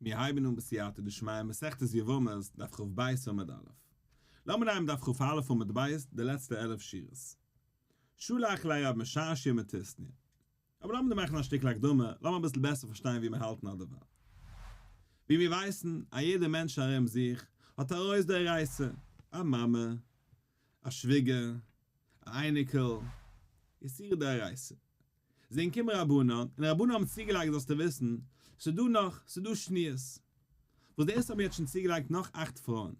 מיר הייבן אן בסייעתא דשמיא מסכת יבמות דף כ"ב עמוד א'. לאמיר נעמען דף כ"א עמוד ב' די לעצטע 11 שורות. שלח ליה רב משרשיא מתיסניא. אבער לאמיר דא מאכן א שטיקל הקדמה, לאמיר אביסל בעסער פארשטיין ווי מיר האלטן אדערווייל. ווי מיר ווייסן, א יעדער מענטש ארום זיך האט עריות דאורייתא, א מאמע, א שוויגער, א אייניקל, איסורי דאורייתא. זענען געקומען רבנן, און רבנן האבן צוגעלייגט זאלסטו וויסן, ס'איז דא נאך, ס'איז דא שניות. וואס דאס האבן יעצט שוין צוגעלייגט נאך אכט פרויען.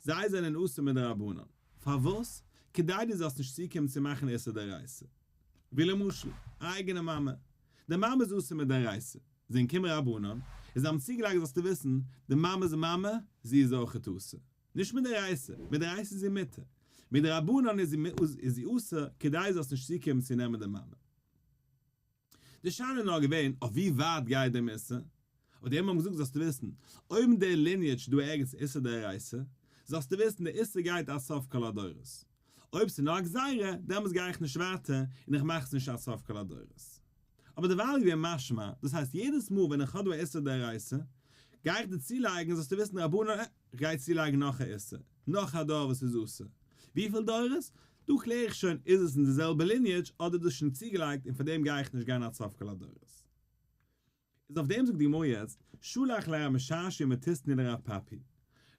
זיי זענען אסור מדרבנן. פארוואס? כדי דו זאלסט נישט צוקומען צו מאכן איסור דאורייתא. ווי למשל, א אייגענע מאמע. די מאמע איז אסור מדאורייתא. זענען געקומען רבנן, און זיי האבן צוגעלייגט זאלסטו וויסן, די מאמע'ס מאמע, זי איז אויכעט אסור. נישט מדאורייתא, מדאורייתא איז זי מותר. מדרבנן איז זי אסור, כדי זאלסט נישט צוקומען צו נעמען די מאמע. די שאלה איז נאר געווען אויף ווי ווייט גייט דעם איסור, אויף דעם האבן געזאגט זאלסטו וויסן, אויב אין דער lineage איז דא ערגעץ איסור דאורייתא, זאלסטו וויסן דער איסור גייט עד סוף כל הדורות. אויב ס'איז נאר א גזירה, דעמאלטס גיי איך נישט ווייטער און איך מאך עס נישט עד סוף כל הדורות. אבער דערווייל איז געווען משמע, דאס הייסט יעדעס מאל ווען איך האב דא א איסור דאורייתא, גיי איך דיר צולייגן זאלסטו וויסן רבנן ע, איך גיי צולייגן נאך א איסור, נאך א דור וואס איז אסור. וויפיל דורות? דא קלער איך שוין איז עס אין די זעלבע lineage אדער איז דאס שוין צוגעלייגט און פאר דעם גיי איך נישט גיין עד סוף כל הדורות. איז אויף דעם זאגט די גמרא יעצט, שלח ליה רב משרשיא מתיסני לרב פפי.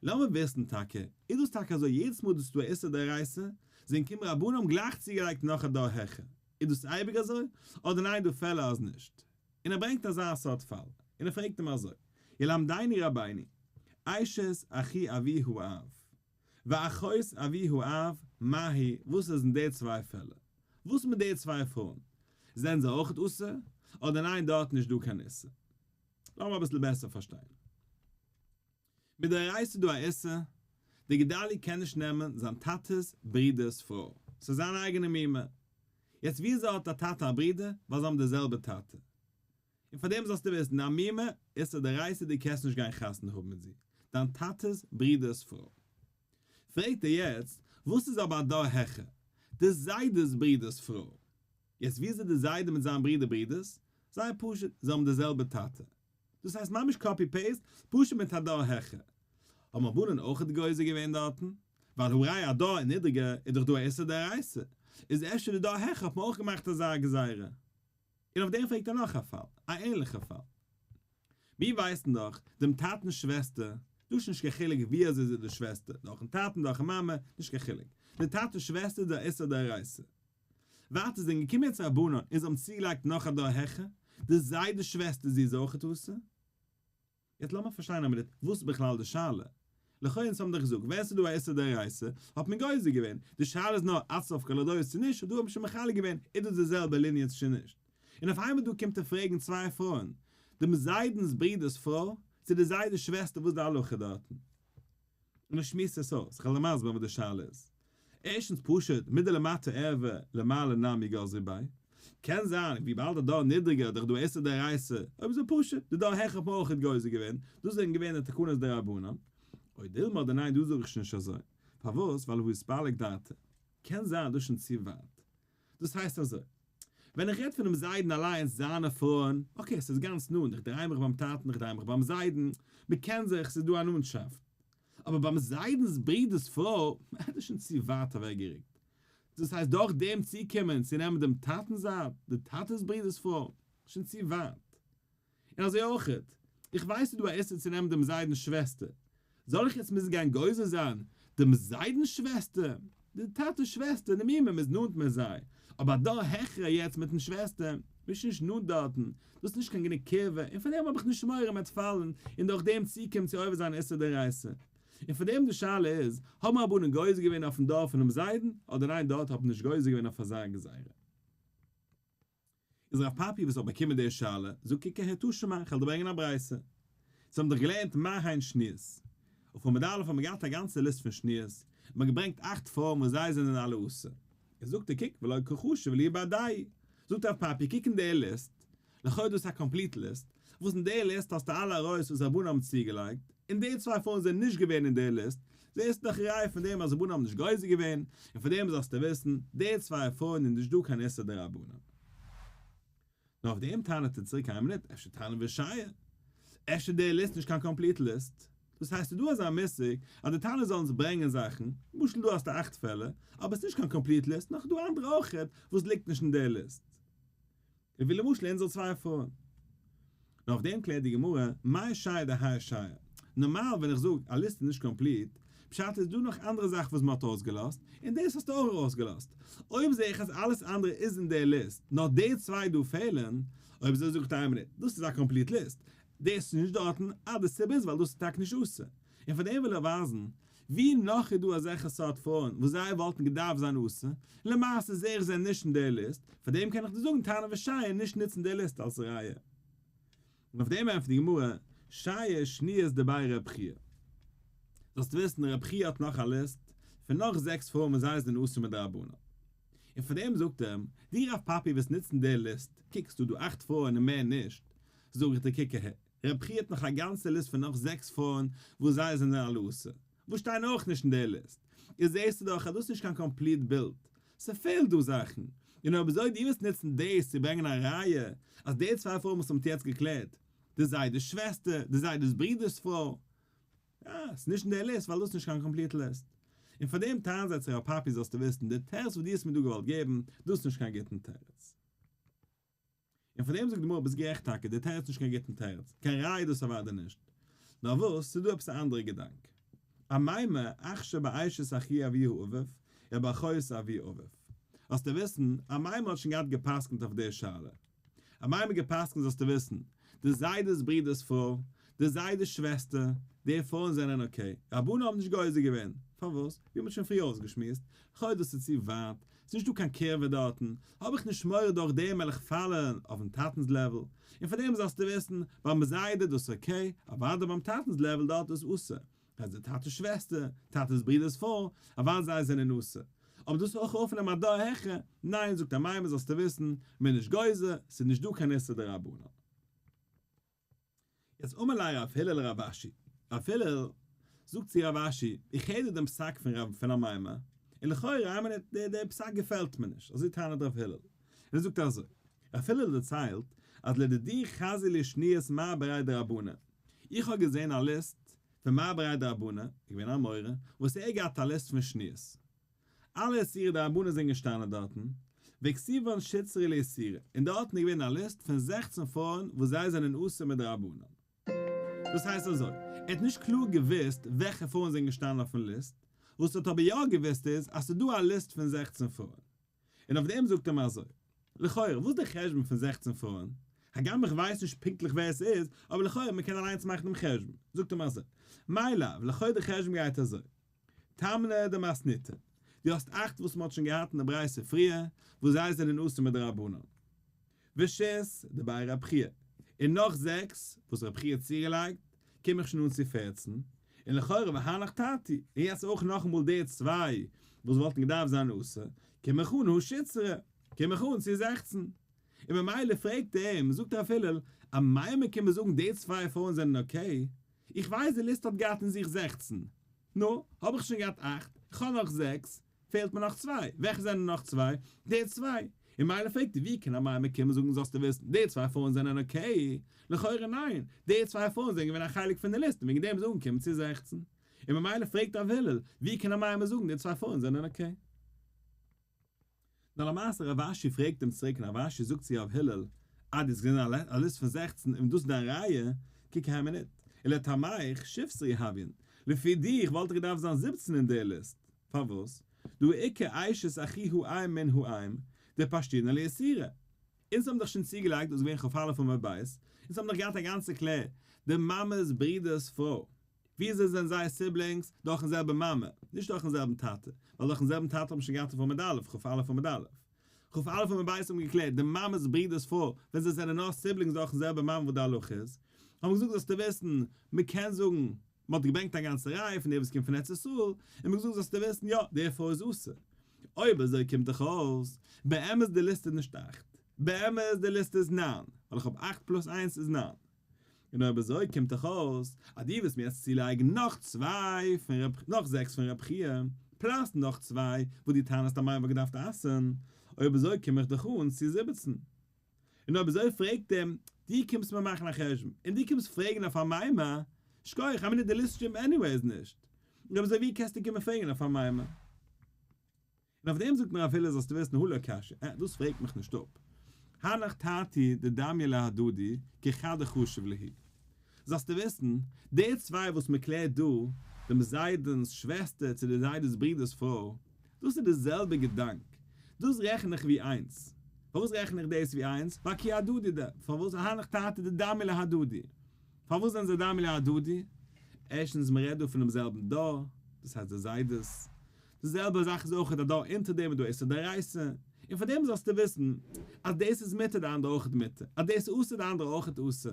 לאמיר וויסן טאקע, איז דאס טאקע אזוי יעדעס מאל דאס איז דא א איסור דאורייתא, זענען געקומען רבנן האבן גלייך צוגעלייגט נאך א דור העכער, איז דאס אייביג אזוי, אדער ניין דא פעלער אז נישט? און ער ברענגט אזא סארט פאל, און ער פרעגט אים אזוי, ילמדנו רבינו, אשת אחי אבי האב, ואחות אבי האב, מהו, וואס איז אין די צוויי פעלער? וואס מיט די צוויי פרויען? זענען זיי אויכעט אסור? אדער ניין דארט נישט דא קיין איסור? לאמיר אביסל בעסער פארשטיין. מדאורייתא איז דא א איסור, דער גדלי' קען נישט נעמען זיין טאטע'ס ברודער'ס פרוי, ס'איז זיין אייגענע מומע. יעצט וויאזוי האט א טאטע א ברודער? ווייל זיי האבן די זעלבע טאטע. און פאר דעם זאלסטו וויסן, א מומע, איסור דאורייתא דו קענסט נישט גיין חתונה האבן מיט זי, דיין טאטע'ס ברודער'ס פרוי. פרעגט ער יעצט, וואס איז אבער א דור העכער? די זיידע'ס ברודער'ס פרוי. יעצט ווי איז די זיידע מיט זיין ברודער ברודערס? זייער פשוט, זיי האבן די זעלבע טאטע. דאס הייסט ממש copy paste, פשוט מיט א דור העכער. האבן רבנן אויכעט גוזר געווען דארטן? ווייל הראיה א דור נידריגער איז דאך דא א איסור דאורייתא, איז אפשר די דור העכער האט מען אויך געמאכט אזא גזירה? און אויף דעם פרעגט ער נאך א פאל, א ענליכע פאל. מיר ווייסן דאך, דעם טאטנ'ס שוועסטער, דא איז נישט קיין חילוק ווי אזוי זי איז די שוועסטער, דורכ'ן טאטן דורכ'ן מאמע, נישט קיין חילוק. די טאטע'ס שוועסטער איז א איסור דאורייתא. ווייטער זענען געקומען יעצט רבנן און זיי האבן צוגעלייגט נאך א דור העכער, די זיידע'ס שוועסטער זי איז אויכעט אסור. יעצט לאמיר פארשטיין א מינוט וואס איז בכלל די שאלה? לכאו' אונז האבן דאך געזאגט ווען ס'איז דא א איסור דאורייתא האט מען גוזר געווען, די שאלה איז נאר עד סוף כל הדורות צו נישט, דא האט מען שוין מחלק געווען איז דאס די זעלבע lineage צו נישט. און אויף איינמאל דא קומט ער פרעגן צוויי פרויען, דעם זיידנ'ס ברודער'ס פרוי, צו די זיידע'ס שוועסטער וואס איז די הלכה דארטן? און ער שמועסט עס אויס, כ'וועל דיר מסביר וואס די שאלה איז. ערשטנס פשוט, מדלמטה ערווה למעלה נמי גזרו ביה. קען זיין, וויבאלד א דור נידריגער דורך דא איסור דאורייתא, אויב אזוי פשוט, די דור העכער האט מען אויכעט גוזר געווען, דאס זענען געווען די תקנות דרבנן. או דילמא אדער ניין דא זאג איך שוין נישט אזוי. פארוואס? ווייל הא איתפליג דעתא. קען זיין דאס שוין צו ווייט. דאס הייסט אזוי, ווען איך רעד פונעם זיידן אליינס, זיינע פרויען, okay, ס'איז גאנץ נאנט, איך דריי מיך ביים טאטן, איך דריי מיך ביים זיידן, מ'קען זיך, ס'איז דא א נאנטשאפט. אבער ביים זיידנ'ס ברודער'ס פרוי, דאס איז שוין צו ווייט אוועקגערוקט. דאס הייסט דורך דעם צוקומען צו נעמען דעם טאטנ'ס זייט, די טאטע'ס ברודער'ס פרוי, שוין צו ווייט. און אזוי אויכעט, איך ווייס ס'איז דא א איסור צו נעמען דעם זיידנ'ס שוועסטער, זאל איך יעצט מוזן גיין גוזר זיין דעם זיידנ'ס שוועסטער? די טאטע'ס שוועסטער, די מומע, מ'איז נאנט מיט זיי, אבער א דור העכער יעצט מיט'ן שוועסטער, מ'איז נישט נאנט דארטן, דאס איז נישט קיין גענוג קירבה, און פאר דעם האב איך נישט מורא מ'וועט פאלן און דורך דעם צוקומען צו עובר זיין איסור דאורייתא. און פאר דעם די שאלה איז, האבן רבנן גוזר געווען אויפ'ן דור פונעם זיידן, אדער ניין דארט האט מען נישט גוזר געווען אויף אזא גזירה? איז רב פפי וואס האט באקומען די שאלה, זאגט קוק אהער תא שמע, כ'וועל דיר ברענגען א ברייתא. זיי האבן דאך געלערנט מה הן שניות. אויף עמוד א' האט מען געהאט א גאנצע ליסט פון שניות, און מען האט געברענגט אכט פרויען וואס זיי זענען אלע אסור. איז זאגט ער קוק ולא קא חשיב להו בהדייהו. זאגט רב פפי קוק אין די ליסט, לכאו' איז דאס א complete ליסט, וואס אין די ליסט האסטו אלע עריות וואס רבנן האבן צוגעלייגט, און די צוויי פרויען זענען נישט געווען אין די ליסט, זעסטו דאך ראיה פון דעם אז רבנן האבן נישט גוזר געווען, און פון דעם זאלסטו וויסן, די צוויי פרויען איז נישט דא קיין איסור דרבנן. נאר אויף דעם טענה'ט ער צוריק איין מינוט, אפשר טענה'ן ושייר? אפשר די ליסט נישט קיין complete ליסט? דאס הייסט ס'איז דא אזא מושג אז די תנא זאל אונז ברענגען זאכן, למשל דא האסטו אכט פעלער, אבער ס'איז נישט קיין complete ליסט, נאך דא אנדערע אויכעט וואס ליגט נישט אין די ליסט. און ווי למשל אונזערע צוויי פרויען. נאר אויף דעם קלערט די גמרא, מאי שייר דהאי שייר. נארמאל ווען איך זאג א ליסט איז נישט complete, פשט איז דא נאך אנדערע זאכן וואס מ'האט אויסגעלאזט, און דאס האסטו אויך ארויסגעלאזט. אויב זע איך אז אלעס אנדערע איז אין די ליסט, נאר די צוויי דא פעלן, אויב אזוי זאג איך דיר איין מינוט, דאס איז א complete ליסט, דאס איז נישט דארטן, אה די סיבה איז ווייל דאס איז טאקע נישט אסור. און פאר דעם וויל ער ווייזן, ווי נאך איז דא אזעלכע סארט פרויען וואס זיי וואלטן געדארפט זיין אסור, למעשה זע איך זיי נישט אין די ליסט, פאר דעם קען איך דיר זאגן תנא ושייר נישט נוצן די ליסט אלס ראיה. און אויף דעם ענטפערט די גמרא, שייר שניות דבי רב חייא. זאלסט וויסן רב חייא האט נאך א ליסט פון נאך זעקס פרויען וואס זיי זענען אסור מדרבנן. און פאר דעם זאגט אים, דו רב פפי וועסט נוצן די ליסט, קוק ס'דא דא אכט פרויען און מער נישט, זאג איך דיר קוק אהער, רב חייא האט נאך א גאנצע ליסט פון נאך זעקס פרויען וואס זיי זענען אלע אסור, וואס שטייען אויך נישט אין די ליסט, איז זעסטו דאך אז דאס איז נישט קיין complete בילד, ס'פעלט דא זאכן, און אויב אזוי דו ווילסט נוצן דאס צו ברענגען א ראיה אז די צוויי פרויען וואס מ'האט יעצט געקלערט, די זיידע'ס שוועסטער, די זיידע'ס ברודער'ס פרוי, אה, ס'איז נישט אין די ליסט ווייל דאס איז נישט קיין complete ליסט. און פאר דעם טענה'ט זיי צו רב פפי זאלסטו וויסן, די תירוץ וואס דו האסט מיר דא געוואלט געבן, דאס איז נישט קיין גוטן תירוץ. און פאר דעם זאגט די גמרא ביסט גערעכט טאקע, די תירוץ איז נישט קיין גוטן תירוץ, קיין ראיה איז דאס אוודאי נישט. נאר וואס, ס'איז דא עפעס א אנדערע געדאנק. אמימר אכשר באשת אחי אבי אביו, ובאחות אבי אביו. זאלסטו וויסן, אמימר האט שוין געהאט גע'פסק'נט אויף די שאלה. אמימר גע'פסק'נט זאלסטו וויסן, די זיידע'ס ברודער'ס פרוי, די זיידע'ס שוועסטער, די פרויען זענען okay, רבנן האבן נישט גוזר געווען, פארוואס? ווי מ'האט שוין פריער אויסגעשמועסט, לכאו' דאס איז צו ווייט, ס'איז נישט דא קיין קירבה דארטן, האב איך נישט מורא דורך דעם וועל איך פאלן אויפן טאטנ'ס level, און פאר דעם זאלסטו וויסן, ביים זיידע דאס okay, אוודאי ביים טאטנ'ס level דארט איז אסור, אז די טאטע'ס שוועסטער, טאטע'ס ברודער'ס פרוי, אוודאי זיי זענען אסור. אבער דאס אויך אויפנעמען א דור העכער, ניין, זאגט אמימר זאלסטו וויסן, מען איז נישט גוזר, ס'איז נישט דא קיין איסור דרבנן. יעצט אמר ליה רב הלל לרב אשי, רב הלל זאגט צו רב אשי, איך הער דא דעם פסק פון רב פון אמימר, און לכאורה איין מינוט, דער דער פסק געפעלט מיר נישט, אזוי טענה'ט רב הלל, און ער זאגט אזוי, רב הלל דערציילט, אז לדידי חזי לי שניות מר בריה דרבנא, איך האב געזען א ליסט פון מר בריה דרבנא, איז געווען א מורה, וואס ער געהאט א ליסט פון שניות. אלע איסורי דרבנן זענען געשטאנען דארטן, וכתיבן שיתסרי לאיסורא, און דארטן איז געווען א ליסט פון זעכצן פרויען וואס זיי זענען אסור מדרבנן. דאס הייסט אזוי, ער האט נישט קלאר געוואוסט וועלכע פרויען זענען געשטאנען אויפן ליסט, וואס ער האט אבער יא געוואוסט איז אז ס'איז דא א ליסט פון זעכצן פרויען. און אויף דעם זאגט ער מיר אזוי, לכאורה וואס איז דער חשבון פון זעכצן פרויען? הגם איך ווייס נישט פונקטליך ווער עס איז, אבער לכאורה מען קען אליינס מאכן דעם חשבון, זאגט ער מיר אזוי, מאי לאו, לכאורה דער חשבון גייט אזוי, תמני דמתניתא, דו האסט אכט וואס מען האט שוין געהאט אין די ברייתא פריער, וואס זיי זענען אסור מדרבנן. ושית דבי רב חייא, און נאך זעקס וואס רב חייא האט צוגעלייגט, קום איך שוין אן צו פערצן, און לכאורה והנך תרתי, און יעצט אויך נאכאמאל די צוויי וואס וואלטן געדארפט זיין אסור, קום איך אן הא שיתסרי, קום איך אן צו זעכצן. און ממילא פרעגט ער אים, זאגט רב הלל, אמימר קען מען זאגן די צוויי פרויען זענען okay? איך ווייס די ליסט האט געהאט אין זיך זעכצן, נו, האב איך שוין געהאט אכט, איך האב נאך זעקס, פעלט מיר נאך צוויי, וועלכע זענען נאך צוויי? די צוויי. און מילא פרעגט ער ווי קען אמימר קומען זאגן זאלסטו וויסן די צוויי פרויען זענען okay? לכאורה ניין, די צוויי פרויען זענען געווען א חלק פון די ליסט און וועגן דעם איז אנגעקומען צו זעכצן. און ממילא פרעגט רב הלל ווי קען אמימר זאגן די צוויי פרויען זענען okay? נאר למעשה רב אשי פרעגט אים צוריק און רב אשי זאגט צו רב הלל, אה דו האסט געזען א ליסט פון זעכצן און דאס איז דיין ראיה, קוק אהער מינוט, ולטעמיך שיבסרי הויין, לפי דיך וואלט איך געדארפט זיין זיבצן אין די ליסט, פארוואס? דהא איכא אשת אחי האם מן האם, דפשטינן לאיסורא. אונז האבן דאך שוין צוגעלייגט דאס איז געווען כ"א עמוד ב', אונז האבן דאך געהאט א גאנצע קלער, די מאמע'ס ברודער'ס פרוי, וויאזוי זענען זיי siblings? דורכן זעלבן מאמע, נישט דורכן זעלבן טאטע, ווייל דורכן זעלבן טאטע האט מען שוין געהאט אויף עמוד א', כ"א עמוד א'. כ"א עמוד ב' האט מען געקלערט, די מאמע'ס ברודער'ס פרוי, ווען זיי זענען נאר siblings דורכן זעלבן מאמע וואס די הלכה איז, האט מען געזאגט זאלסטו וויסן, מען קען זאגן, מען האט געברענגט א גאנצע ראיה פון דער וואס קומט פון ארץ ישראל, און מען האט געזאגט זאלסטו וויסן, יא, די פרוי איז אסור. אויב אזוי קומט דאך אויס, באמת די ליסט איז נישט אכט, באמת די ליסט איז ניין, ווייל איך האב אכט plus איינס איז ניין. און אויב אזוי קומט דאך אויס אז דו ווילסט מיר יעצט צולייגן נאך צוויי פון רב נאך זעקס פון רב חייא, plus נאך צוויי וואס דו טענה'סט אז אמימר וואלט געדארפט אסר'ן, אויב אזוי קום איך דאך אן צו זיבעצן. און אויב אזוי פרעגט אים. דו קומסט מיר מאכן א חשבון, און דו קומסט פרעגן אויף אמימר, שכוח, א מינוט די ליסט שטימט anyways נישט, אויב אזוי ווי קענסטו קומען פרעגן אויף אמימר? און אויף דעם זאגט מיר רב הלל זאלסטו וויסן הא לא קשיא, אה, דאס פרעגט מיך נישט אפ. הנך תרתי דדמיין להדדי כחדא חשיב להו. זאלסטו וויסן, די צוויי וואס מען קלערט דא, דעם זיידענס שוועסטער צו די זיידעס ברודערס פרוי, דאס איז די זעלבע געדאנק. דאס רעכן איך ווי איינס. פארוואס רעכן איך דאס ווי איינס? ווייל כי הדדי ד. פארוואס הנך תרתי דדמי להדדי? פארוואס זענען זיי דמי להדדי? ערשטנס מען רעדט דא פונעם זעלבן דור, דאס הייסט די זיידעס. די זעלבע זאך איז אויך א דור אונטער דעם איז דא איסור דאורייתא, און פאר דעם זאלסטו וויסן אז דאס איז מותר די אנדערע אויך מותר, אז דאס איז אסור די אנדערע אויך אסור,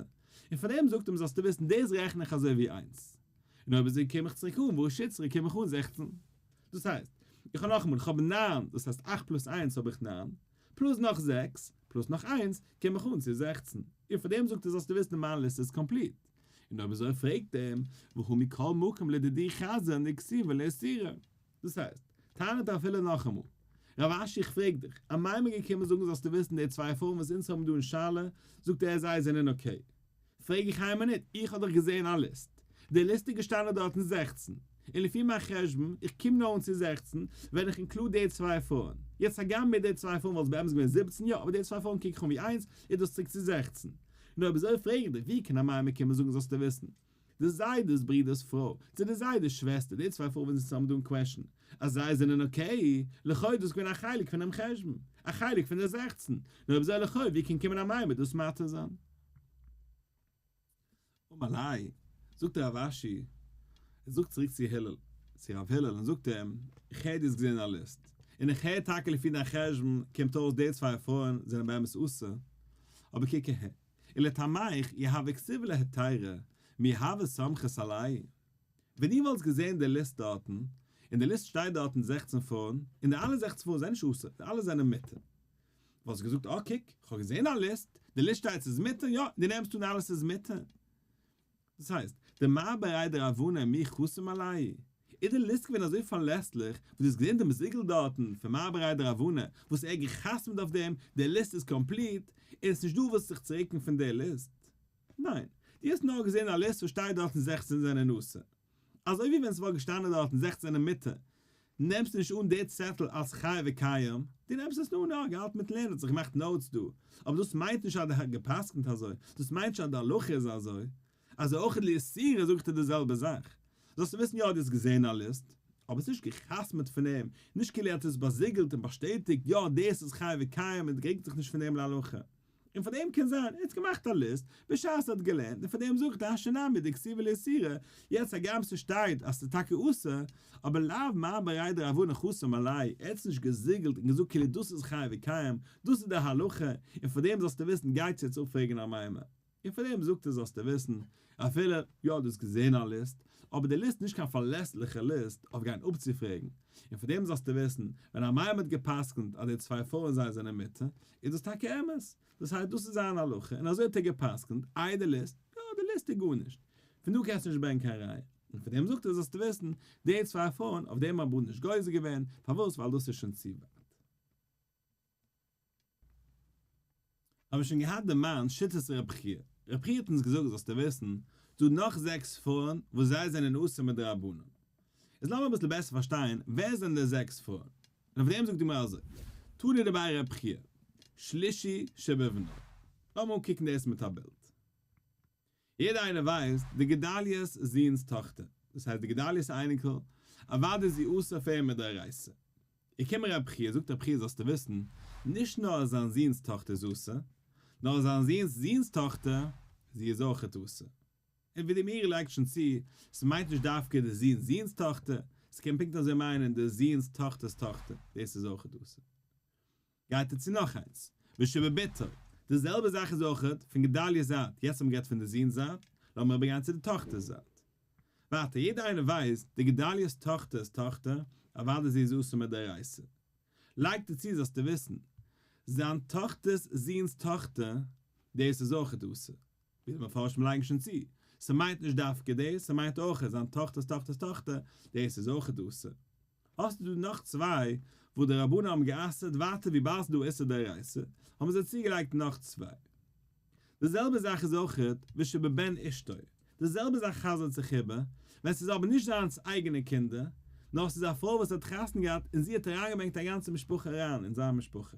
און פאר דעם זאגט אים זאלסטו וויסן דאס רעכן איך אזוי ווי איינס, און אויב אזוי קום איך צוריק אן והא שיתסרי קום איך אן 16. דאס הייסט, איך האב נאכאמאל, איך האב ניין, דאס הייסט אכט plus איינס האב איך ניין, plus נאך זעקס, plus נאך איינס, קום איך אן צו 16. און פאר דעם זאגט ער זאלסטו וויסן מיין ליסט איז complete. און אויב אזוי פרעגט אים, והא מכל מקום לדידי חזן דכתיבא לאיסורא. דאס הייסט, טענה'ט ער אפילו נאכאמאל, רב אשי איך פרעג דיך, אמימר געקומען זאגן זאלסטו וויסן די צוויי פרויען וואס אונז האבן דא אין שאלה, זאגט ער זיי זענען okay. פרעג איך איין מינוט, איך האב דאך געזען א ליסט, די ליסט איז געשטאנען דארטן 16, און לפי מיין חשבון, איך קום נאר אן צו 16, ווען איך include די צוויי פרויען. יעצט הגם מיט די צוויי פרויען וואלט עס באמת געווען 17, יא, אבער די צוויי פרויען קוק איך אן ווי איינס, איז דאס צוריק צו 16. נו אויב אזוי פרעג איך דיר, ווי קען אמימר קומען זאגן זאלסטו וויסן? די זיידע'ס ברודער'ס פרוי, צו די זיידע'ס שוועסטער, די צוויי פרויען וואס אונז האבן דא אין question, אז זיי זענען okay, לכאו' איז דאס געווען א חלק פונעם חשבון, א חלק פון די 16, נו אויב אזוי לכאו' ווי קען קומען אמימר דאס מתיר זיין? אמר ליה, זאגט רב אשי, ער זאגט צוריק צו הלל, צו רב הלל און זאגט אים, איך הער דו האסט געזען א ליסט, און איך הער טאקע לפי דיין חשבון קומט אויס די צוויי פרויען זענען באמת אסור, אבער קוק אהער, ולטעמיך אי הוה כתיב להיתירא, מי הוה סמכת עלייהו. ווען דו וואלסט געזען די ליסט דארטן, אין די ליסט שטייט דארטן 16 פרויען, און די אלע 16 פרויען זענען נישט אסור, די אלע זענען מותר. וואלסט געזאגט, אה קוק, איך האב געזען א ליסט, די ליסט שטייט ס'איז מותר, יא, דו נעמסט אן אלעס איז מותר. דאס הייסט, דמר בריה דרבנא מי חתים עלייהו? איז די ליסט געווען אזוי פארלעסליך, וואס דו האסט געזען דעם זיגל דארטן פון מר בריה דרבנא, וואס ער האט גע'חתמ'ט אויף דעם, די ליסט איז complete, און עס איז נישט דא וואס זיך צו רוקן פון די ליסט. ניין, דו האסט נאר געזען א ליסט וואס שטייט דארטן 16 זענען אסור. אזוי ווי ווען ס'וואלט געשטאנען דארטן 16 זענען מותר, נעמסטו נישט אן די צעטל אלס חי וקיים, דו נעמסט עס נאר נאר געהאלטן מיט לערנען, האט זיך געמאכט notes דא, אבער דאס מיינט נישט אז ער האט גע'פסק'נט אזוי, דאס מיינט נישט אז די הלכה איז אזוי. אזוי אויך לאיסורא זאגט ער די זעלבע זאך. זאלסטו וויסן יא דו האסט געזען א ליסט, אבער עס איז נישט גע'חתמ'ט פון אים, נישט כאילו ער האט עס באזיגלט און באשטעטיגט יא דאס איז חי וקיים און דרינגט זיך נישט פון דעם להלכה. און פאר דעם קען זיין ער האט געמאכט א ליסט בשעת ער האט געלערנט און פאר דעם זאגט ער השתא נמי דכתיבא לאיסורא, יעצט הגם ס'שטייט אז ס'איז טאקע אסור, אבער לאו מר בריה דרבנא חתים עלייהו, ער האט עס נישט געזיגלט און געזאגט כאילו דאס איז חי וקיים, דאס איז די הלכה, און פאר דעם זאלסטו וויסן גייט יעצט אפפרעגן אמימר. און פאר דעם זאגט ער זאלסטו וויסן, אפילו יא דו האסט געזען א ליסט, אבער די ליסט איז נישט קיין פארלעסליכע ליסט אויף גיין אפצופרעגן, און פאר דעם זאלסטו וויסן, ווען אמימר האט גע'פסק'נט אז די צוויי פרויען זיי זענען מותר, איז דאס טאקע אמת, דאס הייסט דאס איז זיין הלכה, און אזוי האט ער גע'פסק'נט, איי די ליסט? יא די ליסט איז גארנישט, פון דא קענסטו נישט ברענגען קיין ראיה, און פאר דעם זאגט ער זאלסטו וויסן, די צוויי פרויען אויף דעם האבן נישט גוזר געווען, פארוואס? ווייל דאס איז שוין צו ווייט. האבן מיר שוין געהאט דערמאנט שיטת רב חייא. רב חייא האט אונז געזאגט זאלסטו וויסן, ס'דא נאך זעקס פרויען וואס זיי זענען אסור מדרבנן. איז לאמיר אביסל בעסער פארשטיין ווער זענען די זעקס פרויען. און אויף דעם זאגט די גמרא אזוי, תנא דבי רב חייא, שלישי שבבנו. לאמיר אנקוקן דאס מיט א בילד. יעדער איינער ווייסט די גדליה'ס זוהן'ס טאכטער, דאס הייסט די גדליה'ס אייניקל, אוודאי איז זי אסור פאר אים מדאורייתא. איז קומען רב חייא, זאגט רב חייא זאלסטו וויסן, נישט נאר אז זיין זוהן'ס טאכטער איז אסור, נאר זיין זוהן'ס זוהן'ס טאכטער, זי איז אויכעט אסור. און ווי די מאירי לייגט שוין צו, ס'מיינט נישט דווקא די זוהן'ס זוהן'ס טאכטער, ס'קען פונקט אזוי מיינען די זוהן'ס טאכטער'ס טאכטער, דאס איז אויכעט אסור. גייט ער צו נאך איינס, ושבבתו, די זעלבע זאך איז אויכעט פון גדליה'ס זייט, יעצט האבן מיר גערעדט פון די זוהן'ס זייט, לאמיר איבערגיין צו די טאכטער'ס זייט. ווייטער, יעדער איינער ווייסט, די גדליה'ס טאכטער'ס טאכטער, אוודאי זי איז אסור מדאורייתא. לייגט ער צו זאלסטו וויסן, זיין טאכטער'ס זוהן'ס טאכטער, דאס איז אויכעט אסור. ווי די מפרשים לייגן שוין צו, ס'מיינט נישט דווקא דאס, ס'מיינט אויכעט זיין טאכטער'ס טאכטער'ס טאכטער, דאס איז אויכעט אסור. האסטו דא נאך צוויי וואס די רבנן האבן גע'אסר'ט ווייטער וויבאלד ס'איז דא איסור דאורייתא האבן זיי צוגעלייגט נאך צוויי. די זעלבע זאך איז אויכעט ושבבן אשתו, די זעלבע זאך חזר'ט זיך איבער, ווען ס'איז אבער נישט זיינס אייגענע קינדער, נאר ס'איז א פרוי וואס האט חתונה געהאט און זי האט אריינגעברענגט א גאנצע משפחה אריין אין זיין משפחה.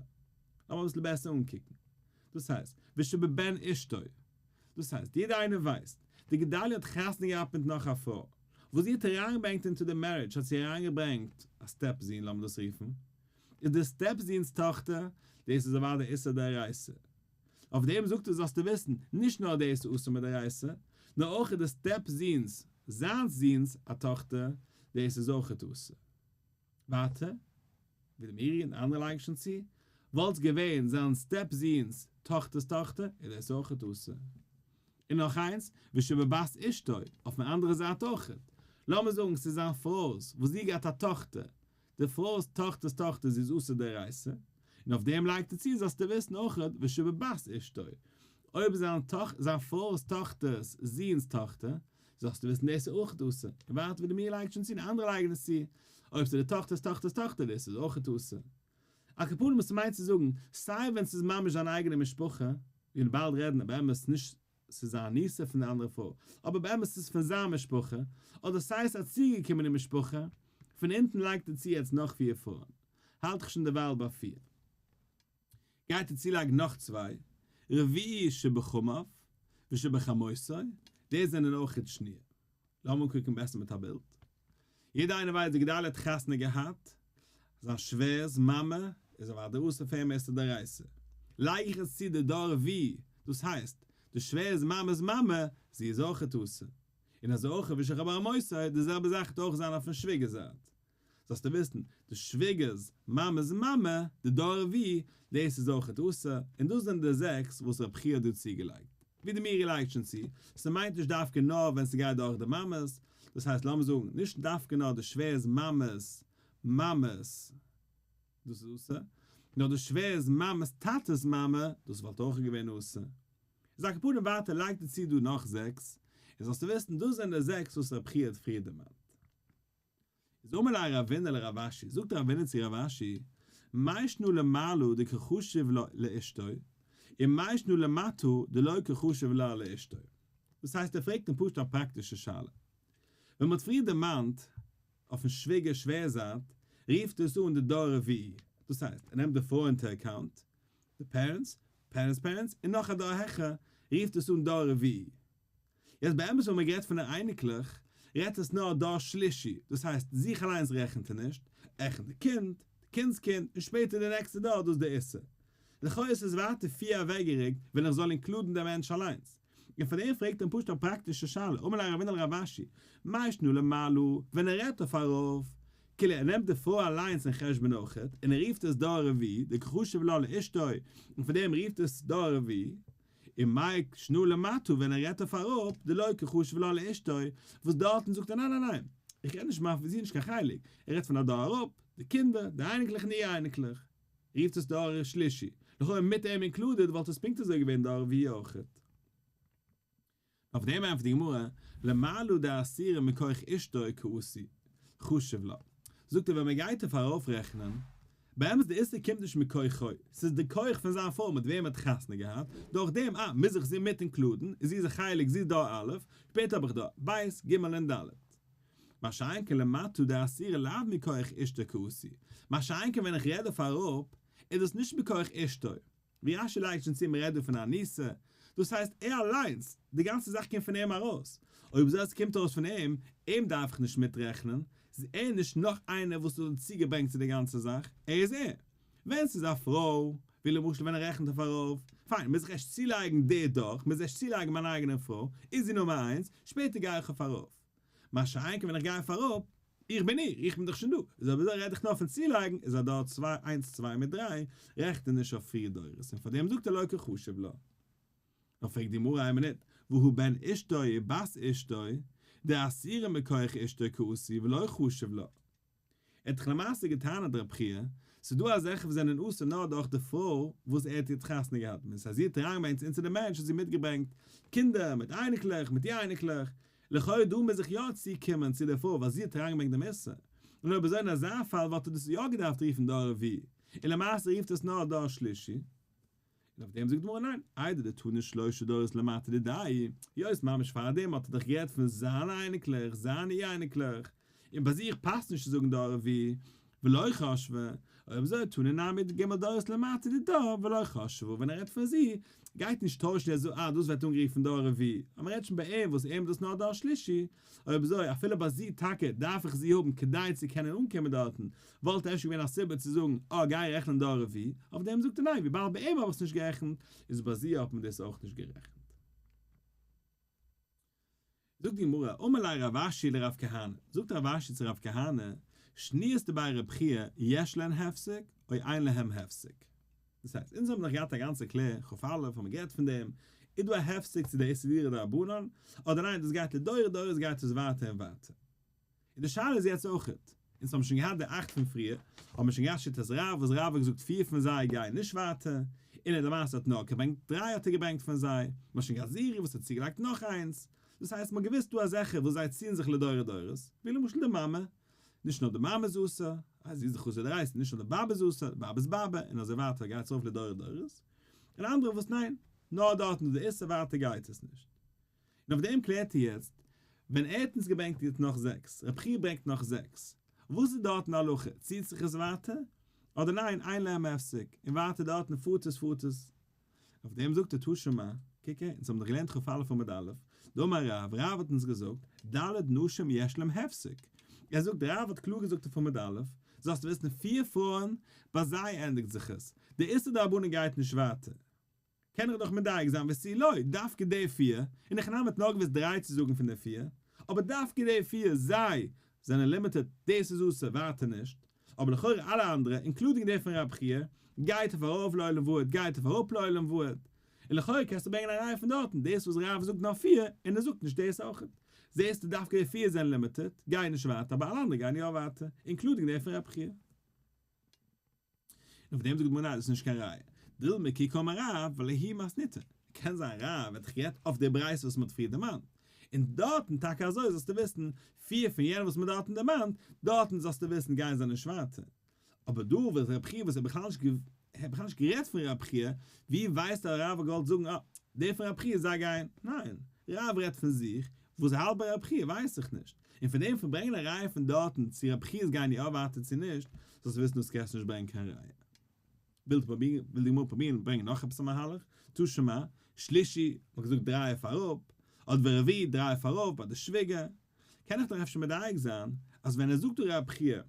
לאמיר אביסל בעסער אנקוקן. דאס הייסט, ושבבן אשתו. דאס הייסט, יעדער איינער ווייסט, די גדליה האט חתונה געהאט מיט נאך א פרוי, וואס זי האט אריינגעברענגט into די marriage האט זי אריינגעברענגט א step זון לאמיר דאס רופן, איז די step זון'ס טאכטער, דאס איז אוודאי איסור דאורייתא. אויף דעם זאגט ער זאלסטו וויסן, נישט נאר דאס איז אסור מדאורייתא, נאר אויך די step זון'ס, זיינס זון'ס א טאכטער, דאס איז אויכעט אסור. ווייטער, ווי די מאירי און אנדערע לייגן שוין צו, וואלט געווען זיין step זון'ס טאכטער'ס טאכטער, איז דאס אויכעט אסור. און נאך איינס, ושבבת אשתו, אויפן אנדערע זייט אויכעט. לאמיר זאגן ס'איז זיין פרוי'ס, וואס זי געהאט א טאכטער, די פרוי'ס טאכטער'ס טאכטער זי איז אסור דאורייתא, און אויף דעם לייגט ער צו זאלסטו וויסן אויכעט ושבבת אשתו, אויב זיין זיין פרוי'ס טאכטער'ס זוהן'ס טאכטער, זאלסטו וויסן דאס איז אויכעט אסור, און ווייטער ווי די מאירי לייגט שוין צו און אנדערע לייגן עס צו, אויב ס'איז די טאכטער'ס טאכטער'ס טאכטער דאס איז אויכעט אסור. על כל פנים וואס ס'מיינט צו זאגן, סיי ווען ס'איז ממש זיין אייגענע משפחה, ווי מיר באלד רעדן באמת נישט ס'איז א אנוסה פון די אנדערע פרוי, אבער באמת ס'איז פון זיין משפחה, אדער סיי ס'איז א צוגעקומענע משפחה, פון אונטן לייגט ער צו יעצט נאך פיר פרויען, האלט איך שוין דערווייל ביי פיר. גייט ער צולייגן נאך צוויי, רביעי שבחמיו ושבחמותו, די זענען אויכעט שניה. לאמיר אנקוקן בעסער מיט א בילד. יעדער איינער ווייסט די גדליה האט חתונה געהאט, זיין שווער'ס מאמע איז אוודאי אסור פאר אים איסור דאורייתא. לייג איך עס צו די דור רביעי, דאס הייסט, די שווער'ס מאמע'ס מאמע, זי איז אויכעט אסור. און אזוי אויך ושבחמותו, די זעלבע זאך וועט אויך זיין אויפן שוויגער זייט. זאלסטו וויסן, די שוויגער'ס מאמע'ס מאמע, די דור רביעי, דאס איז אויכעט אסור, און דאס זענען די זעקס וואס רב חייא האט דא צוגעלייגט. ווי די מאירי לייגט שוין צו, ס'מיינט נישט דווקא נאר ווען ס'גייט דורך די מאמעס, דאס הייסט לאמיר זאגן, נישט דווקא נאר די שווער'ס מאמע'ס מאמע'ס, דאס איז אסור, נאר די שווער'ס מאמע'ס טאטע'ס מאמע, דאס וואלט אויך געווען אסור. איז על כל פנים ווייטער לייגט ער צו דא נאך זעקס, און זאלסטו וויסן דאס זענען די זעקס וואס רב חייא האט פריער דערמאנט. איז אמר ליה רבינא לרב אשי, זאגט רבינא צו רב אשי, מאי שנא למעלה דקא חשיב לה לאשתו, און מאי שנא למטה דלא קא חשיב לה לאשתו. דאס הייסט ער פרעגט אים פשוט א פראקטישע שאלה. ווען מ'האט פריער דערמאנט אויפן שוויגער שווער זייט, רופט עס אן די דור רביעי, דאס הייסט ער נעמט די פרוי into account, די parents, parents parents, און נאך א דור העכער, רופט עס אן דור רביעי. יעצט באמת ווען מען רעדט פון די אייניקלעך, רעדט עס נאר דור שלישי, דאס הייסט זיך אליינס רעכנט ער נישט, ער רעכנט די קינד, די קינד'ס קינד, און שפעטער די נעקסטע דור, דאס איז די איסור. לכאו' איז עס ווייטער פיר אוועקגערוקט ווען איך זאל include ן דעם מענטש אליינס. און פאר דעם פרעגט ער אים פשוט א פראקטישע שאלה, אמר ליה רבינא לרב אשי, מאי שנא למעלה, ווען ער רעדט אויף ארויף, כאילו ער נעמט די פרוי אליינס אין חשבון אויכעט, און ער רופט עס דור רביעי, דקא חשיב לה לאשתו, און פאר דעם רופט עס דור רביעי. און מאי שנא למטה ווען ער רעדט אויף אראפ, דלא קא חשיב לה לאשתו, וואס דארטן זאגט ער ניין ניין ניין, איך רעד נישט מיין זי איז נישט קיין חלק, ער רעדט פון א דור אראפ, די קינדער, די אייניקלעך און איר אייניקלעך, רופט עס דור שלישי, לכאו' מיט אים included וואלט עס פונקט אזוי געווען דור רביעי אויכעט. אויף דעם ענטפערט די גמרא, למעלה דאסירא מכח אשתו קאתי חשיב לה. זאגט ער ווען מען גייט אויף ארויפרעכענען, באמת די איסור קומט נישט מכוחו, ס'איז די כח פון זיין פרוי מיט וועם ער האט חתונה געהאט, דורך דעם אה מוז איך זי מיט include ן, איז זי איז א חלק זי איז דור א', שפעטער האב איך דור ב', ג' און ד'. מה שאין כן למטה דאסירא לאו מכח אשתו קאתי, מה שאין כן ווען איך רעד אויף אראפ, איז דאס נישט מכח אשתו, ווי רשי לייגט שוין צו מ'רעדט דא פון אנוסה, דאס הייסט ער אליינס, די גאנצע זאך קומט פון אים ארויס, אויב אזוי אז ס'קומט ארויס פון אים, אים דארף איך נישט מיטרעכענען, ס'איז ער נישט נאך איינער וואס האט צוגעברענגט צו די גאנצע זאך, ער איז ער. ווען ס'איז א פרוי, ווי למשל ווען ער רעכנט אויף ארויף, פיין, מוז איך ערשט צולייגן די דור, מוז ערשט צולייגן מיין אייגענע פרוי, איז זי נומער איינס, שפעטער גיי איך אויף ארויף. מה שאין כן ווען איך גיי אויף אראפ, איך בין איר, איך בין דאך שוין דא, איז אויב אזוי רעד איך נאר פון צולייגן, איז א דור צוויי, איינס צוויי מיט דריי, רעכט ער נישט אויף פיר דורות, און פאר דעם זאגט ער לא קא חשיב לה. נאר פרעגט די גמרא איין מינוט, והא בן אשתו ובת אשתו, דאסירא מכח אשתו קאתי ולא חשיב לה. ער האט דאך למעשה געטענה'ט רב חייא, ס'איז דא אזעלכע וואס זענען אסור נאר דורך די פרוי וואס ער האט יעצט חתונה געהאט מיט, אז זי האט אריינגעברענגט into די מענטש האט זי מיטגעברענגט קינדער מיט אייניקלעך מיט איר אייניקלעך, לכאו' דא מוז איך יא צוקומען צו די פרוי ווייל זי האט אריינגעברענגט דעם איסור, און אויב אזוי אין אזא פאל וואלט ער דאס יא געדארפט רופן דור רביעי, און למעשה רופט עס נאר דור שלישי. און אויף דעם זאגט די גמרא ניין, איידי דתני שלשה דורות למטה דידיה, היות ממש פארדעם האט ער דאך גערעדט פון זיינע אייניקלעך, זיינע אור-אייניקלעך, און ביי זיך פאסט נישט צו זאגן דור רביעי, ולא חשבה, אויב אזוי תני נמי ג' דורות למטה דידה ולא חשבה, ווען ער רעדט פון זי, גייט נישט טוישן ער זאגט אה דאס ווערט אנגערופן דור רביעי, אז מען רעדט שוין ביי אים וואס אים איז דאס נאר דור שלישי, אויב אזוי אפילו ביי זי טאקע דארף איך זי האבן כדי צו קענען אנקומען דארטן, וואלט אפשר געווען א סיבה צו זאגן אה גיי רעכענען דור רביעי, אויף דעם זאגט ער ניין וויבאלד ביי אים האב איך עס נישט גערעכנט איז ביי זי האט מען דאס אויך נישט גערעכנט. זאגט די גמרא, אמר ליה רב אשי לרב כהנא, זאגט רב אשי צו רב כהנא, שניות דבי רב חייא יש להן הפסק או אין להם הפסק? דאס הייסט, אונז האבן דאך געהאט א גאנצע קלער, כ"א האבן מיר גערעדט פון דעם, איז דא א הפסק צו די איסור דירה דרבנן, אדער ניין דאס גייט לדורי דורות גייט עס ווייטער און ווייטער. און די שאלה איז יעצט אויכעט, אונז האבן שוין געהאט די אכט פון פריער, האבן מיר שוין געהאט שיטת רב וואס רב האט געזאגט פיר פון זיי גייען נישט ווייטער, און ער למעשה האט נאר געברענגט דריי האט ער געברענגט פון זיי, מ'האט שוין געהאט זירי וואס האט צוגעלייגט נאך איינס, דאס הייסט מ'האט געוואוסט דא אזעלכע וואס זיי ציען זיך לדורי דורות, ווי למשל די מאמע, נישט נאר די מאמע איז אסור, אז זי איז דאך אסור דאורייתא, נישט נאר די באבע איז אסור, די באבע'ס באבע, און אזוי ווייטער גייט עס ארויף לדורי דורות, און אנדערע וואס ניין, נאר דארטן איז די איסור ווייטער גייט עס נישט. און אויף דעם קלערט ער יעצט, ווען ער האט אונז געברענגט יעצט נאך זעקס, רב חייא ברענגט נאך זעקס, וואס איז דארטן די הלכה, ציט זיך עס ווייטער, אדער ניין, אין להם הפסק, און ווייטער דארטן פארט עס פארט עס. אויף דעם זאגט ער תא שמע, קוק הער, אונז האבן דאך געלערנט כ"א עמוד א', דאמר רב, רב האט אונז געזאגט, ד' נשים יש להם הפסק. ער זאגט, רב האט קלאר געזאגט אויף עמוד א', זאלסטו וויסן פיר פרויען, ביי זיי ענדיגט זיך עס, די איסור דרבנן גייט נישט ווייטער. קען איך דאך מדייק זיין ותו לא, דווקא די פיר, אין הכי נמי האט נאר געוואוסט דריי צו זאגן פון די פיר, אבער דווקא די פיר, זיי, זענען limited, דאס איז אסור, ווייטער נישט, אבער לכאורה אלע אנדערע, including די פון רב חייא, גייט אויף ארויף לעולם ועד, גייט אויף אראפ לעולם ועד. און לכאורה קענסטו ברענגען א ראיה פון דארטן, דאס וואס רב זאגט נאר פיר, און ער זאגט נישט דאס אויך. זעסטו דווקא די פיר זענען limited, גייען נישט ווייטער, אבער אלע אנדערע גייען יא ווייטער, including די פון רב חייא. און אויף דעם זאגט די גמרא ניין דאס איז נישט קיין ראיה, דילמא כי קאמר רב ולהיא מתניתא, קען זיין רב האט דאך גערעדט אויף די ברייתא וואס מען האט פריער דערמאנט, און דארטן טאקע אזוי זאלסטו וויסן, פיר פון יענע וואס מען האט דארטן דערמאנט, דארטן זאלסטו וויסן גייען זיי נישט ווייטער. אבער דא וואס רב חייא וואס האט בכלל נישט האט בכלל נישט גערעדט פון רב חייא, ווי ווייסט אז רב האט געוואלט זאגן אה, דער פון רב חייא זיי גייען, ניין, רב רעדט פון זיך, וואס ער האלט ביי רב חייא ווייס איך נישט. און פון דעם פון ברענגען א ראיה פון דארטן צו רב חיא'ס גייען יא ווייטער צו נישט, זאלסטו וויסן דאס קענסטו נישט ברענגען קיין ראיה. וויל פרובירן, וויל די גמרא פרובירן ברענגען נאך עפעס א מהלך, תא שמע, שלישי, מ'האט געזאגט דריי אויף אראפ, אדער ורביעי, דריי אויף ארויף ביי די שוויגער, קען איך דאך אפשר מדייק זיין אז ווען ער זאגט דא רב חייא,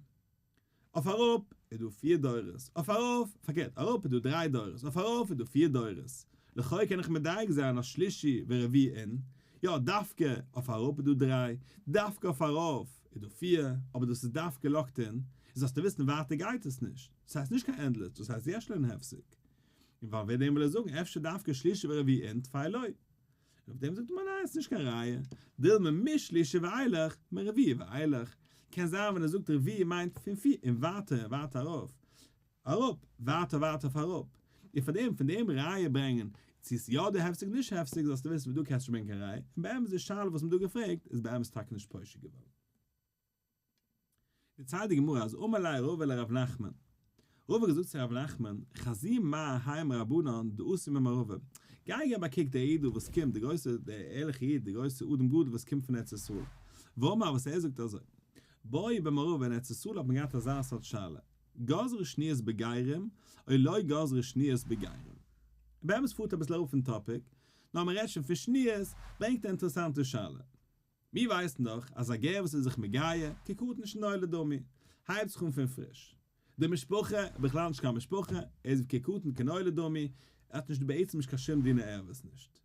אויף אראפ איז דא פיר דורות, אויף ארויף, פארקערט, אראפ איז דא דריי דורות, אויף ארויף איז דא פיר דורות. לכאו' קען איך מדייק זיין אז שלישי ורביעי אין, יא דווקא אויף אראפ איז דא דריי, דווקא אויף ארויף איז דא פיר, אבער דאס איז דווקא locked אין, איז זאלסטו וויסן ווייטער גייט עס נישט, דאס הייסט נישט קיין endless, דאס הייסט יש להן הפסק. און ווייל ווער דעם וויל ער זאגן אפשר דווקא שלישי ורביעי אין טפי לא. און אויף דעם זאגט מען ניין, ס'איז נישט קיין ראיה, דילמא משלישי ואילך, מרביעי ואילך, קען זיין ווען ער זאגט רביעי מיינט פון פיר און ווייטער און ווייטער ארויף, אראפ, ווייטער ווייטער אויף אראפ, און פאר דעם פון דעם ראיה ברענגען צו ס'איז יא דא הפסק נישט הפסק זאלסטו וויסן וואס דא קענסטו נישט ברענגען קיין ראיה, און באמת די שאלה וואס מ'האט דא געפרעגט איז באמת טאקע נישט פושט געווארן. דערציילט די גמרא אז אמר ליה רבא לרב נחמן, רבא האט געזאגט צו רב נחמן, חזי מר האי מרבנן דאתי ממערבא, גיי געב א קוק דער איד דא וואס קומט, דער גרויסער, דער ערליכער איד, דער גרויסער אדם גדול וואס קומט פון ארץ ישראל, ואמר וואס ער זאגט אזוי, בעו במערבא אין ארץ ישראל האט מען געהאט אזא סארט שאלה, גזרו שניות בגרים או לא גזרו שניות בגרים. באמת פארט אביסל אראפ פון topic, נאר מען רעדט שוין פון שניות, ברענגט א אינטערעסאנטע שאלה. מיר ווייסן דאך אז א גר וואס איז זיך מגייר, כקטן שנולד דמי, הייבט זיך אן פון פריש. די משפחה, בכלל נישט קיין משפחה, ער איז ווי כקטן כנולד דמי, ער האט נישט בעצם נישט קיין שום דיני ערבות נישט.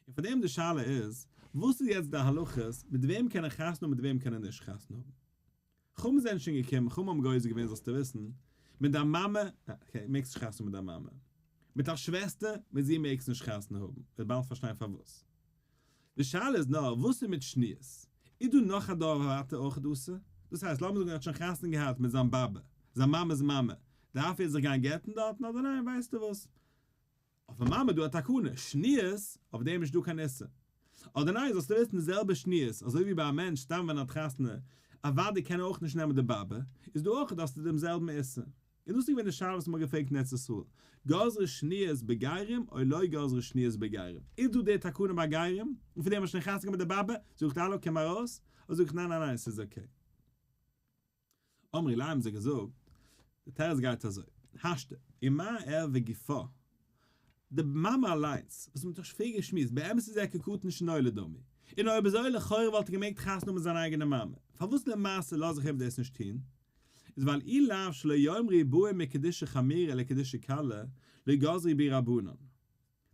און פאר דעם די שאלה איז, וואס איז יעצט די הלכות, מיט וועם קען ער חתונה האבן מיט וועם קען ער נישט חתונה האבן? חכמים זענען שוין געקומען, חכמים האבן גוזר געווען זאלסטו וויסן, מיט דיין מאמע, okay, מעגסט נישט חתונה האבן מיט דיין מאמע. מיט דיין שוועסטער, מיט זי מעגסט נישט חתונה האבן, וועסט באלד פארשטיין פארוואס. די שאלה איז נאר, וואס איז מיט שניות? איז דא נאך א דור ווייטער אויך אסור? דאס הייסט, לאמיר זאגן ער האט שוין חתונה געהאט מיט זיין באבע, זיין מאמע'ס מאמע, דארף ער זיך גיין גט'ן דארטן אדער ניין, ווייסטו וואס? אויפן מאמע איז דא א תקנה, שניות, אויף דעם איז נישט דא קיין איסור. אדער ניין, זאלסטו וויסן די זעלבע שניות, אזוי ווי ביי א מענטש סתם ווען ער האט חתונה, אוודאי קען ער אויך נישט נעמען די באבע, איז דא אויך האסטו דעם זעלבן איסור. און דאס איז געווען די שאלה וואס מ'האט געפרעגט אין ארץ ישראל, גזרו שניות בגרים או לא גזרו שניות בגרים, איז דא די תקנה ביי גרים, און פון דעם האט שוין חתונה געהאט מיט די באבע, זאגט האלא קום ארויס, אדער זאג איך ניין ניין ניין ס'איז okay. אמרי ליה האבן זיי געזאגט, די תירוץ גייט אזוי, השתא, ומה ערוה גופה, די מאמע אליינס, וואס מ'האט דאך שוין פריער געשמועסט, באמת איז ער כקטן שנולד דמי, און אויב אזוי לכאורה וואלט ער געמעגט חתונה האבן מיט זיין אייגענע מאמע, פארוואס למעשה לאז איך אים דאס נישט טון? איז ווייל אי לאו שלא יאמרו באו מקדושה חמורה לקדושה קלה, לא גזרו בהו רבנן.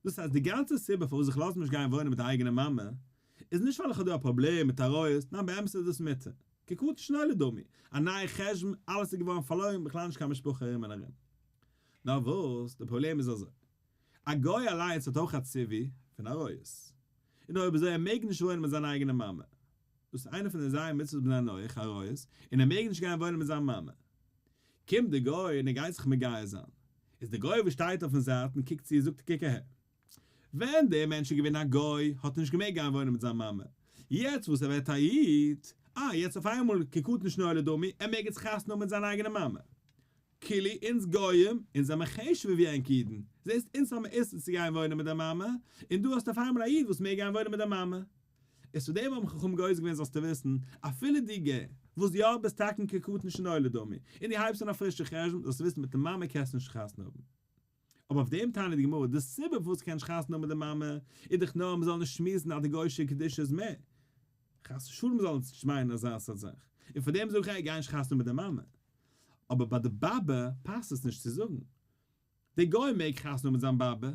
דאס הייסט די גאנצע סיבה פארוואס איך לאז אים נישט גיין וואוינען מיט די אייגענע מאמע, איז נישט ווייל איך האב דא א פראבלעם מיט עריות, ניין באמת איז דאס מותר, כקטן שנולד דמי, א נייע חשבון, אלעס איז געווארן פארלוירן, בכלל נישט קיין משפחה ארום און ארום. נאר וואס, די פראבלעם איז אזוי, א גוי אליינס האט אויך א ציווי פון עריות, און אויב אזוי ער מעג נישט וואוינען מיט זיין אייגענע מאמע, דאס איז איינע פון די ז' מצוות בני נח, עריות, און ער מעג נישט גיין וואוינען מיט זיין מאמע. קומט די גוי און ער גייט זיך מגייר זיין, איז די גוי וואס שטייט אויפן זייט און קוקט צו זאגט ער קוק אהער, ווען דער מענטש איז געווען א גוי האט ער נישט געמעגט גיין וואוינען מיט זיין מאמע, יעצט וואס ער ווערט א איד, אה יעצט אויף איינמאל כקטן שנולד דמי, ער מעג יעצט חתונה האבן מיט זיין אייגענע מאמע. כאילו אונז גוים, אונז זעמער חשוב'ער ווי ענק אידן, זעסט אונז האמער איסור צו גיין וואוינען מיט די מאמע, און דא האסטו אויף איינמאל א איד וואס מעג גיין וואוינען מיט די מאמע. איז צו דעם האבן חכמים גוזר געווען זאלסטו וויסן, אפילו דו גר, וואס יא ביסט טאקע כקטן שנולד דמי, און דו הייבסט אן א פרישע חשבון, זאלסטו וויסן מיט די מאמע קענסטו נישט חתונה האבן. אבער אויף דעם טענה'ט די גמרא, די סיבה פארוואס כ'קען נישט חתונה האבן מיט די מאמע, איז דאך נאר מ'זאל נישט שמועסן אז די גוי'שע קדושה איז מער. חס ושלום מ'זאל נישט מיינען אזא סארט זאך. און פאר דעם זאג איך, גיי נישט חתונה האבן מיט די מאמע. אבער ביי די באבע פאסט עס נישט צו זאגן. דער גוי מעג חתונה האבן מיט זיין באבע, ער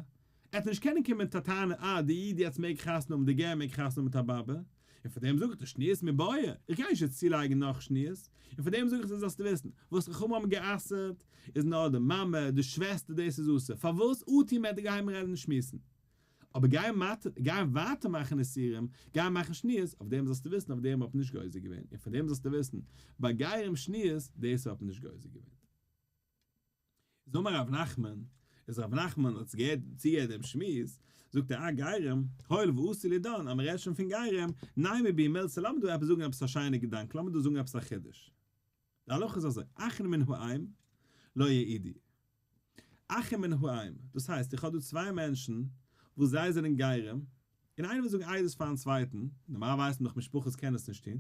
וועט נישט קענען קומען מיט א טענה אה די איד יעצט מעג חתונה האבן די גר מעג חתונה האבן מיט א באבע, און פאר דעם זאג איך דיר שניות מיבעיא, איך גיי נישט יעצט צולייגן נאך שניות, און פאר דעם זאג איך דיר זאלסטו וויסן, וואס חכמים האבן גע'אסר'ט איז נאר די מאמע, די שוועסטער דאס איז אסור, פארוואס אטו מען די געהיימע רעדן און שמועסן. אבער גיין ווייטער מאכן איסורים, גיין מאכן שניות, אויף דעם זאלסטו וויסן אויף דעם האט מען נישט גוזר געווען, און פאר דעם זאלסטו וויסן, ביי גרים שניות, דאס האט מען נישט גוזר געווען. איז אמר רב נחמן, איז רב נחמן האט צוגעהערט דעם שמועס, זאגט ער אה גרים, הואיל ואתו לדידן, אז מען רעדט שוין פון גרים, נימא בהו מילתא, לאמיר דא עפעס זאגן עפעס א שיינע געדאנק, לאמיר דא זאגן עפעס א חידוש. די הלכה איז אזוי, אחין מן האם לא יעידו. אחין מן האם, דאס הייסט איך האב דא צוויי מענטשן וואס זיי זענען גרים, און איינער וויל זאגן עדות פארן צווייטן, נארמאל ווייסט מען דאך משפחות קענען עס נישט טון,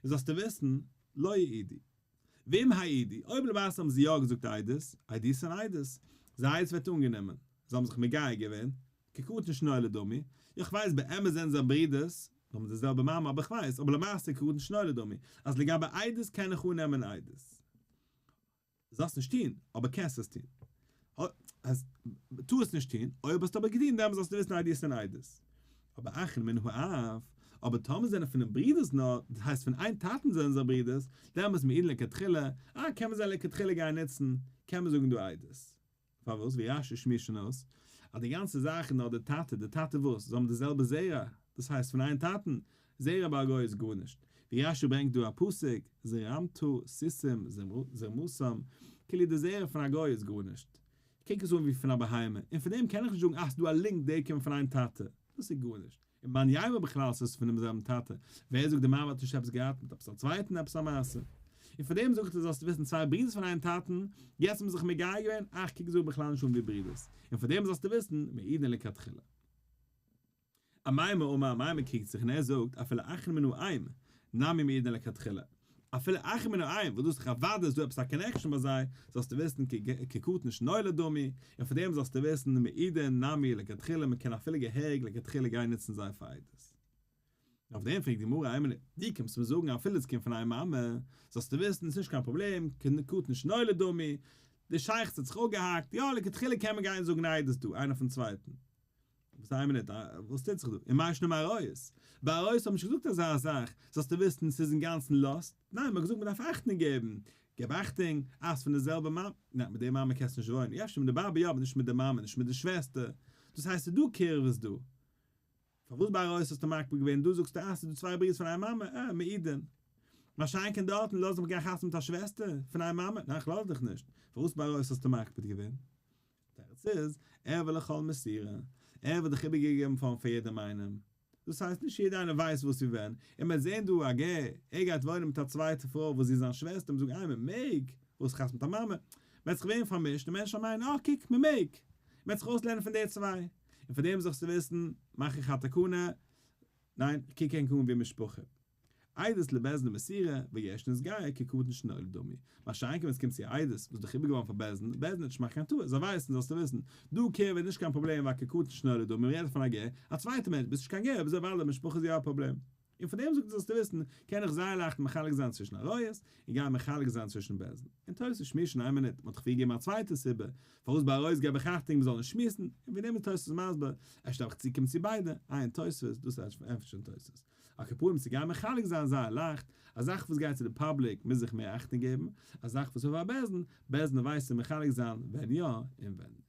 איז זאלסטו וויסן, לא יעידו. ואם העידו, אויב למעשה האבן זיי יא געזאגט עדות, עדותן עדות, זייער עדות ווערט אנגענומען, זיי האבן זיך מגייר געווען, כקטן שנולד דמי, איך ווייס באמת זענען זיי ברידערס, זיי האבן די זעלבע מאמע אבער איך ווייס, אבער למעשה כקטן שנולד דמי, אז לגבי עדות קען איך אננעמען עדות. זאלסט נישט טון, אבער קענסט עס טון. טו עס נישט טון, אויב האסטו אבער געטון דעמאלס זאלסטו וויסן עדותן עדות. אבער אחין מן האב, אבער טאמער זענען פונעם ברידערס נאר, דאס הייסט פון איין טאטן זענען זיי ברידערס, דעמאלס מעידין לכתחילה, אה קען מען זיי לכתחילה גיין נוצן, קען מען זאגן דא עדות. פארוואס? ווי רש"י שמועסט שוין אויס, אז די גאנצע זאך איז נאר די טאטע, די טאטע וואס? זיי האבן די זעלבע זרע, דאס הייסט פון איין טאטן, זרע ביי א גוי איז גארנישט, ווי רש"י ברענגט דא א פסוק, זרמת סוסים זרמתם, כאילו די זרע פון א גוי איז גארנישט, איך קוק עס אן ווי פון א בהמה, און פון דעם קען איך נישט זאגן אה ס'דא א link דער קומט פון איין טאטע, דאס איז גארנישט. און מאן יימר בכלל ס'איז פונעם זעלבן טאטע, ווער זאגט די מאמע האט נישט עפעס געהאט מיט עפעס א צווייטן עפעס א מעשה? און פאר דעם זאג איך דיר זאלסטו וויסן צוויי ברידערס פון איין טאטן, יעצט האבן זיך מגייר געווען, אך קוק זיי בכלל נישט אן ווי ברידערס, און פאר דעם זאלסטו וויסן, מעידין לכתחילה. אמימר אמר אמימר קריגט זיך און ער זאגט אפילו אחין מן האם נמי מעידין לכתחילה, אפילו אחין מן האם, וואס דאס איז אוודאי איז דא עפעס א connection ביי זיי, זאלסטו וויסן כקטן שנולד דמי, און פאר דעם זאלסטו וויסן מעידין נמי לכתחילה מען קען אפילו געהעריג לכתחילה גיין נוצן זיי פאר עדות. און אויף דעם פרעגט די גמרא איין מינוט, דו קומסט מיר זאגן אפילו עס קומט פון איין מאמע, זאלסטו וויסן עס איז נישט קיין פראבלעם, כקטן שנולד דמי, די שייכות האט זיך אפגעהאקט, יא לכתחילה קען מען גיין זאגן עדות דא איינער פון צווייטן. וואס איין מינוט, וואס טוט זיך דא? און מאי שנא מעריות? ביי עריות האט מען נישט געזאגט אזא זאך, זאלסטו וויסן ס'איז אינגאנצן lost, ניין מ'האט געזאגט מ'דארף אכטונג געבן, געב אכטונג אז פון די זעלבע מאמע, ניין מיט די מאמע קענסטו נישט וואוינען, אפשר מיט די באבע יא אבער נישט מיט די מאמע, נישט מיט די שוועסטער, דאס הייסט ס'איז דא קירבות דא. פארוואס ביי עריות האסטו מקפיד געווען, דא זאגסטו אז ס'איז דא צוויי ברידערס פון איין מאמע, אה, מעידין. מה שאין כן דארטן לאז מיך גיין חתונה מיט א שוועסטער פון איין מאמע, ניין כ'לאז דיך נישט, פארוואס ביי עריות האסטו מקפיד געווען? תירוץ איז, ערוה לכל מסירה, ער ווערט דאך איבערגעגעבן פארן פאר יעדעם איינעם, דאס הייסט נישט יעדער איינער ווייסט וואס ווי ווען, און מ'וועט זען דא א גר, ער גייט וואוינען מיט א צווייטע פרוי וואס זי איז זיין שוועסטער, מ'זאגט איי מ'מעג, וואס חתונה מיט א מאמע? וועט זיך ווערן פארמישט און מענטשן וועלן מיינען, אה קוק, מען מעג! מען וועט זיך אויסלערנען פון די צוויי. און פאר דעם זאלסטו וויסן, מאך איך א תקנה, ניין, איך קוק ענק אן ווי משפחה. עדות לבית דין מסורה, וגר שנתגייר כקטן שנולד דמי. מה שאין כן ווען עס קומט צו עדות וואס איז דאך איבערגעווארן פאר בית דין, בית דין וועט נישט מאכן קיין טעות, זיי ווייסן, זאלסטו וויסן, דא קער איז נישט קיין פראבלעם ווייל כקטן שנולד דמי, מ'רעדט פון א גר, א צווייטע מענטש, ביסט נישט קיין גר, וויאזוי ווייל די משפחה איז יא א פראבלעם. און פון דעם זאגט ער זאלסטו וויסן, קען איך זייער לייכט מחלק זיין צווישן עריות, און גיין מחלק זיין צווישן בית דין. און תוס' שמועסן איין מינוט, מ'האט דאך פריער געגעבן א צווייטע סיבה, פארוואס ביי עריות געב איך אכטונג מ'זאל נישט שמועסן, און פון דעם איז תוס' מסביר, אפשר דארף איך צוקומען צו ביידע, עיין תוס', דאס ענטפערט שוין תוס'. על כל פנים צו גיין מחלק זיין זייער לייכט, א זאך וואס גייט צו די public מוז איך מער אכטונג געבן, א זאך וואס איז פאר בית דין, בית דין ווייסט צו מחלק זיין ווען יא און ווען נישט.